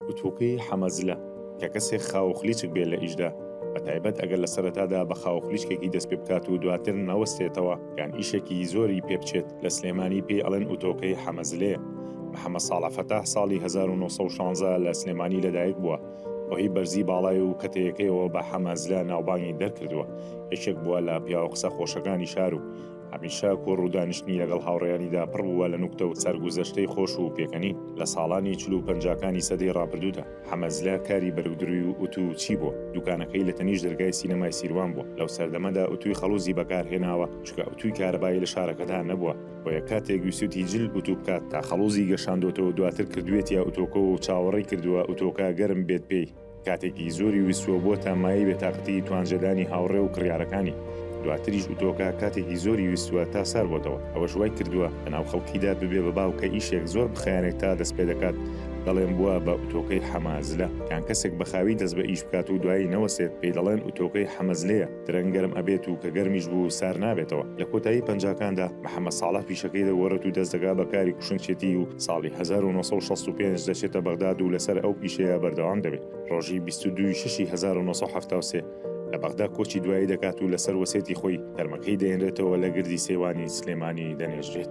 ئوتوکەی حەمە زلە، کە کەسێک خاو و خلیچک بێ لە ئیشدا، بە تایبەت ئەگەر لە سەرەتادا بە خاو و خلیچکێکی دەست پێ بکات و دواتر نەوەستێتەوە یان ئیشێکی زۆری پێ بچێت، لە سلێمانی پێی ئەڵێن ئوتۆکەی حەمە زلەیە. محەمەد ساڵح فەتاح ساڵی 1916 لە سلێمانی لەدایک بووە، بەهۆی بەرزی باڵای و کەتەیەکەیەوە بە حەمە زلە ناوبانگی دەرکردووە، یەکێک بووە لە پیاوە قسە خۆشەکانی شار و هەمیشە کۆڕ و دانیشتنی لەگەڵ هاوڕێیانیدا پڕ بووە لە نوکتە و سەرگوزەشتەی خۆش و پێکەنین. لە ساڵانی 40 و پەنجاکانی سەدەی ڕابردوودا حەمە زلە کاری بەرگدرووی و ئوتوو چی بووە. دوکانەکەی لە تەنیشت دەرگای سینەمای سیروان بووە. لەو سەردەمەدا ئوتووی خەڵووزی بەکار هێناوە، چونکە ئوتووی کارەبایی لە شارەکەدا نەبووە. بۆیە کاتێک ویستوویەتی جل ئوتوو بکات تا خەڵووزی گەشاندۆتەوە دواتر کردوویەتیە ئوتۆکە و چاوەڕێی کردووە ئوتۆکە گەرم بێت پێی. کاتێکی زۆری ویستووە بۆتە مایەی بێتاقەتی توانجەدانی هاوڕێ و کڕیارەکانی، دواتریش ئوتۆکە کاتێکی زۆری ویستووە تا سار بۆتەوە، ئەوەش وای کردووە لەناو خەڵکیدا ببێ بە باو کە ئیشێک زۆر بخایەنێت تا دەست پێدەکات دەڵێن بووە بە ئوتۆکەی حەمە زلە، یان کەسێک بە خاوی دەست بە ئیش بکات و دوایی نەوەستێت پێی دەڵێن ئوتۆکەی حەمە زلەیە. درەنگ گەرم ئەبێت و کە گەرمیش بوو سار نابێتەوە. لە کۆتایی پەنجاکاندا محەمەد ساڵح پیشەکەی دەگۆڕێت و دەست دەکات بە کاری کوشنچێتی و ساڵی 1965 دەچێتە بەغداد و لەسەر ئەو پیشەیە بەردەوام دەبێت. ڕۆژی 22 ی شەشی 1973 لە بەغدا کۆچی دوایی دەکات و لەسەر وەسێتی خۆی تەرمەکەی دەهێنرێتەوە لە گردی سەیوانی سلێمانی دەنێژرێت.